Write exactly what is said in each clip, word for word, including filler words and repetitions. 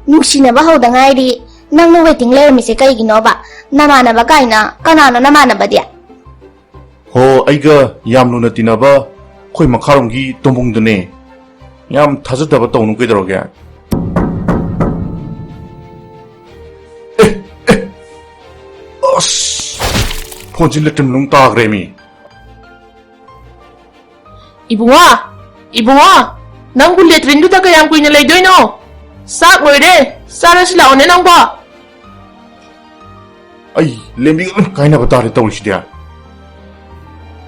ꯅꯨꯡꯁꯤꯅꯕ ꯍꯧꯗ ꯉꯥꯏꯔꯤ, ꯅꯪꯅ waiting ꯂꯩꯔꯝꯃꯤꯁꯦ ꯀꯩꯒꯤꯅꯣꯕ? ꯅꯃꯥꯟꯅꯕ ꯀꯥꯏꯅ? ꯀꯅꯥꯅꯣ ꯅꯃꯥꯟꯅꯕꯗꯤ? ꯍꯣ, ꯑꯩꯒ ꯌꯥꯝ ꯂꯨꯅ ꯇꯤꯟꯅꯕ ꯑꯩꯈꯣꯏ ꯃꯈꯥꯔꯣꯝꯒꯤ ꯇꯣꯝꯕꯨꯡꯗꯨꯅꯦ꯫ ꯌꯥꯝ ꯊꯥꯖꯗꯕ ꯇꯧꯅꯨ ꯀꯩꯗꯧꯔꯒꯦ? ꯑꯦ, ꯑꯦ, ꯑꯁ! ꯐꯣꯟꯁꯤ ꯂꯦꯇ꯭ꯔꯤꯟ ꯃꯅꯨꯡ ꯇꯥꯈ꯭ꯔꯦꯃꯤ꯫ ꯏꯕꯨꯡꯉꯣ, ꯏꯕꯨꯡꯉꯣ, ꯅꯪꯕꯨ ꯂꯦꯇ꯭ꯔꯤꯟꯗꯨꯗ ꯀꯌꯥꯝ ꯀꯨꯏꯅ ꯂꯩꯗꯣꯏꯅꯣ? ꯆꯥꯛ ꯂꯣꯏꯔꯦ, ꯆꯥꯔꯁꯤ ꯂꯥꯛꯑꯣꯅꯦ ꯅꯪꯕꯣ꯫ ꯑꯩ ꯂꯦꯝꯕꯤꯒ ꯂꯣꯏ ꯀꯥꯏꯅꯕ ꯇꯥꯔꯦ ꯇꯧꯔꯤꯁꯤꯗꯤ꯫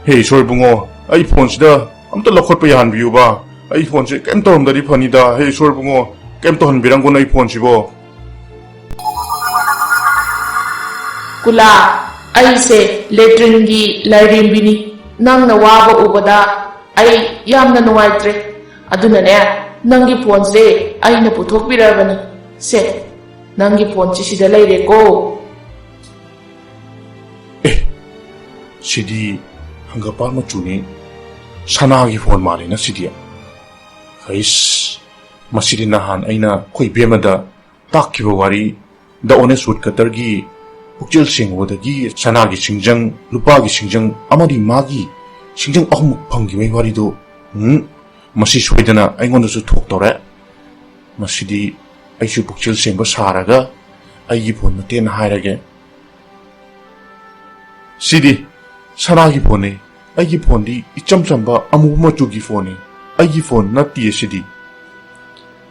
ꯍꯦ ꯏꯁꯣꯔ ꯏꯕꯨꯡꯉꯣ, ꯑꯩ ꯐꯣꯟꯁꯤꯗ ꯑꯝꯇ ꯂꯧꯈꯠꯄ ꯌꯥꯍꯟꯕꯤꯌꯨꯕ꯫ ꯑꯩ ꯐꯣꯟꯁꯦ ꯀꯩꯝ ꯇꯧꯔꯝꯗ꯭ꯔꯗꯤ ꯐꯅꯤꯗ꯫ ꯍꯦ ꯏꯁꯣꯔ ꯏꯕꯨꯡꯉꯣ, ꯀꯩꯝ ꯇꯧꯍꯟꯕꯤꯔꯝꯒꯅꯨ ꯑꯩ ꯐꯣꯟꯁꯤꯕꯣ꯫ ꯀꯨꯂꯥ, ꯑꯩꯁꯦ ꯂꯦꯇ꯭ꯔꯤꯟꯒꯤ ꯂꯥꯏꯔꯦꯝꯕꯤꯅꯤ꯫ ꯅꯪꯅ ꯋꯥꯕ ꯎꯕꯗ ꯑꯩ ꯌꯥꯝꯅ ꯅꯨꯡꯉꯥꯏꯇ꯭ꯔꯦ꯫ ꯑꯗꯨꯅꯅꯦ, ꯅꯪꯒꯤ ꯐꯣꯟꯁꯦ ꯑꯩꯅ ꯄꯨꯊꯣꯛꯄꯤꯔꯕꯅꯤ꯫ ꯁꯦ, ꯅꯪꯒꯤ ꯐꯣꯟꯁꯤ ꯁꯤꯗ ꯂꯩꯔꯦꯀꯣ꯫ ꯑꯦ, ꯁꯤꯗꯤ ꯍꯪꯒꯄꯥꯜ ꯃꯆꯨꯅꯤ꯫ ꯁꯅꯥꯒꯤ ꯐꯣꯟ ꯃꯥꯜꯂꯦꯅ ꯁꯤꯗꯤ꯫ ꯍꯩꯁ, ꯃꯁꯤꯗꯤ ꯅꯍꯥꯟ ꯑꯩꯅ ꯑꯩꯈꯣꯏ ꯏꯕꯦꯝꯃꯗ ꯇꯥꯛꯈꯤꯕ ꯋꯥꯔꯤ, The Honest Woodcutterꯒꯤ ꯄꯨꯛꯆꯦꯜ ꯁꯦꯡꯕꯗꯒꯤ ꯁꯅꯥꯒꯤ ꯁꯤꯡꯖꯪ, ꯂꯨꯄꯥꯒꯤ ꯁꯤꯡꯖꯪ ꯑꯃꯗꯤ ꯃꯥꯒꯤ ꯁꯤꯡꯖꯪ ꯑꯍꯨꯝꯃꯨꯛ ꯐꯪꯈꯤꯕꯒꯤ ꯋꯥꯔꯤꯗꯣ꯫ ꯎꯝ, ꯃꯁꯤ ꯁꯣꯏꯗꯅ ꯑꯩꯉꯣꯟꯗꯁꯨ ꯊꯣꯛꯇꯧꯔꯦ꯫ ꯃꯁꯤꯗꯤ ꯑꯩꯁꯨ ꯄꯨꯛꯆꯦꯜ ꯁꯦꯡꯕ ꯁꯥꯔꯒ ꯑꯩꯒꯤ ꯐꯣꯟ ꯃꯇꯦꯟꯅ ꯍꯥꯏꯔꯒꯦ꯫ ꯁꯤꯗꯤ ꯁꯅꯥꯒꯤ ꯐꯣꯟꯅꯤ꯫ ꯑꯩꯒꯤ ꯐꯣꯟꯗꯤ ꯏꯆꯝ ꯆꯝꯕ ꯑꯃꯨꯕ ꯃꯆꯨꯒꯤ ꯐꯣꯟꯅꯤ꯫ ꯑꯩꯒꯤ ꯐꯣꯟ ꯅꯠꯇꯤꯌꯦ ꯁꯤꯗꯤ꯫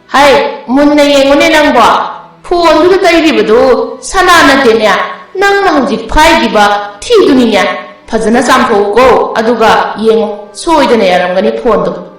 ꯍꯥꯏ, ꯃꯨꯟꯅ ꯌꯦꯡꯉꯨꯅꯦ ꯅꯪꯕꯣ꯫ ꯐꯣꯟꯗꯨꯗ ꯇꯩꯔꯤꯕꯗꯨ ꯁꯅꯥ ꯅꯠꯇꯦꯅꯦ꯫ ꯅꯪꯅ ꯍꯧꯖꯤꯛ ꯐꯥꯏꯈꯤꯕ ꯊꯤꯗꯨꯅꯤꯅꯦ꯫ ꯐꯖꯅ ꯆꯥꯝꯊꯣꯛꯎꯀꯣ, ꯑꯗꯨꯒ ꯌꯦꯡꯉꯨ, ꯁꯣꯏꯗꯅ ꯌꯥꯔꯝꯒꯅꯤ ꯐꯣꯟꯗꯣ꯫